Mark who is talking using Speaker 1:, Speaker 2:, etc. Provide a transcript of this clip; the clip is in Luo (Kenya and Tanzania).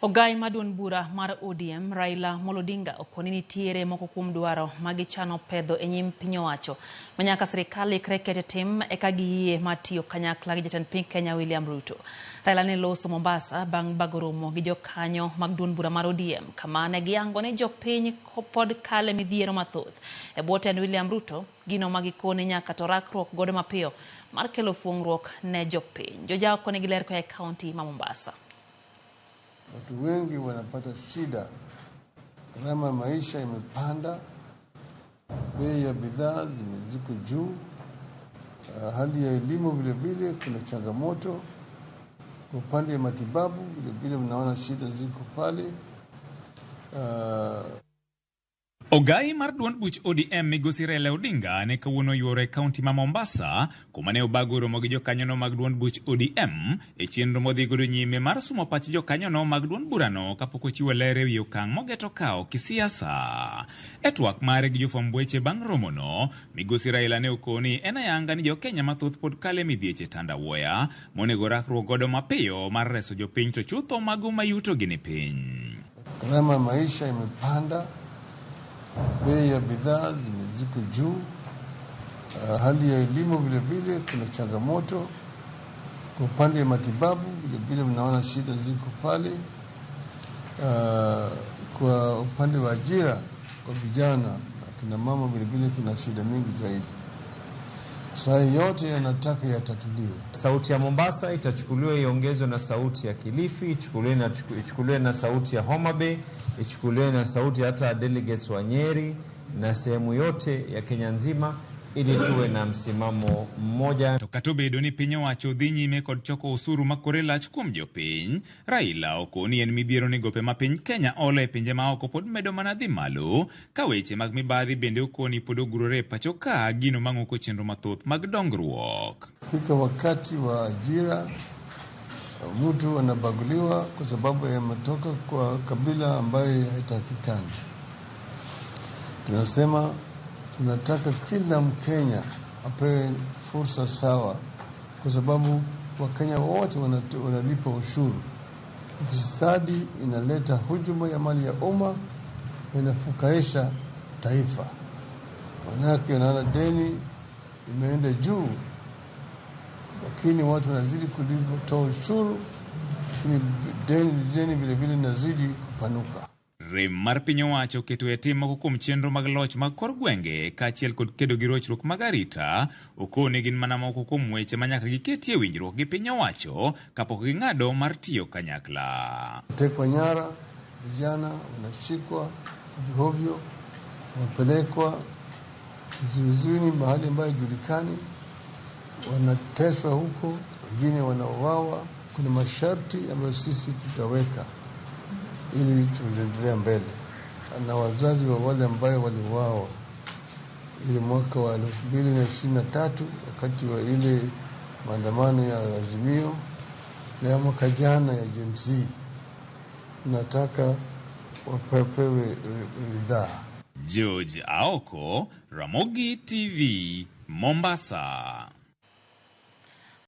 Speaker 1: Ogai ma duond bura mar ODM Raila Amolo Odinga okoni nitiere moko kuom dwaro ma gichano pedho e nyim piny owacho ma nyaka sirikal ikre kete tim eka giyie mar tiyo kanyakla gi jatend piny Kenya William Ruto. Raila ne loso Mombasa bang' bago romo gi jokanyo mag duond bura mar ODM kama ne giyango ni jopiny pod kale midhiero mathoth e bwo tend William Ruto, gino ma gikone nyaka to rakruok godo mapiyo mar kelo fuong'ruok ne jopiny. Jojao koni giler koa e kaunti ma Mombasa.
Speaker 2: Watu wengi wanapata shida, gharama ya maisha imepanda, bei ya bidhaa ziko juu, hali ya elimu vile vile kuna changamoto. Kwa upande wa matibabu vile vile mnaona shida ziko pale.
Speaker 3: Ogai mar duond buch ODM migosi Raila Odinga ne kawuono yuoro e kaunti ma Mombasa kuma ne obago romo gi jokanyono mag duond buch ODM e chenro modhi godo nyime mar sumo pach jokanyono mag duond burano kapok ochiwo ler ewi okang' mogeto kawo kisiasa. E twak mare gi jofwamb weche bang' romono, migosi Raila ne okoni en ayanga ni jokenya mathoth pod kale midhieche tandawuoya monego rakruok godo mapiyo mar reso jopiny to chutho mago ma yutogi ni piny.
Speaker 2: Gharama ya maisha imepanda, bei ya bidhaa ziko juu, hali ya elimu vile vile kuna changamoto. Kwa upande wa matibabu vile vile mnaona shida ziko pale. Kwa upande wa ajira kwa vijana na kina mama vile vile kuna shida mingi zaidi. Sasa yote yanataka yatatuliwe.
Speaker 4: Sauti ya Mombasa itachukuliwa iongezwe na sauti ya Kilifi, ichukuliwe na sauti ya Homa Bay, ichukuliwe na sauti hata delegates wa Nyeri na sehemu yote ya Kenya nzima ili tuwe na msimamo mmoja.
Speaker 3: To kata obedo ni piny owacho dhi nyime kod choko osuru ma kore lach kuom jopiny, Raila okoni en midhiero ni gope ma piny Kenya olo e pinje maoko pod medo mana dhi malo, ka weche mag mibadhi bende okoni pod ogurore e pacho ka, gino mang'uko chenro mathoth mag dongruok.
Speaker 2: Fika wakati wa ajira, mtu anabaguliwa kwa sababu ametoka kwa kabila ambaye haitakikani. Tunasema tunataka kila Mkenya apewe fursa sawa, kwa sababu Wakenya wote wanalipa ushuru. Ufisadi inaleta hujuma ya mali ya umma, inafukaisha taifa. Manake unaona deni imeenda juu, lakini watu wanazidi kutoa ushuru, lakini deni vile vile inazidi kupanuka.
Speaker 3: Rem mar piny owacho oketo e tim moko kuom chenro mag loch mag kor gwenge kaachiel kod kedo gi rochruok mag arita okone gin mana moko kuom weche ma nyaka giketie winjruok gi piny owacho kapok ging'ado mar tiyo kanyakla.
Speaker 2: Tekwa nyara, vijana wanashikwa hovyo, wanapelekwa kizuizini mahali ambayo haijulikani, wanateswa huko, wengine wanauawa. Kuna masharti ambayo sisi tutaweka ili tuendelee mbele. Na wazazi wa wale ambayo waliuawa ile mwaka wa 2023 wakati wa ile maandamano ya Azimio na ya mwaka jana ya Gen Z, tunataka wapewe ridhaa.
Speaker 3: George Aoko, Ramogi TV, Mombasa.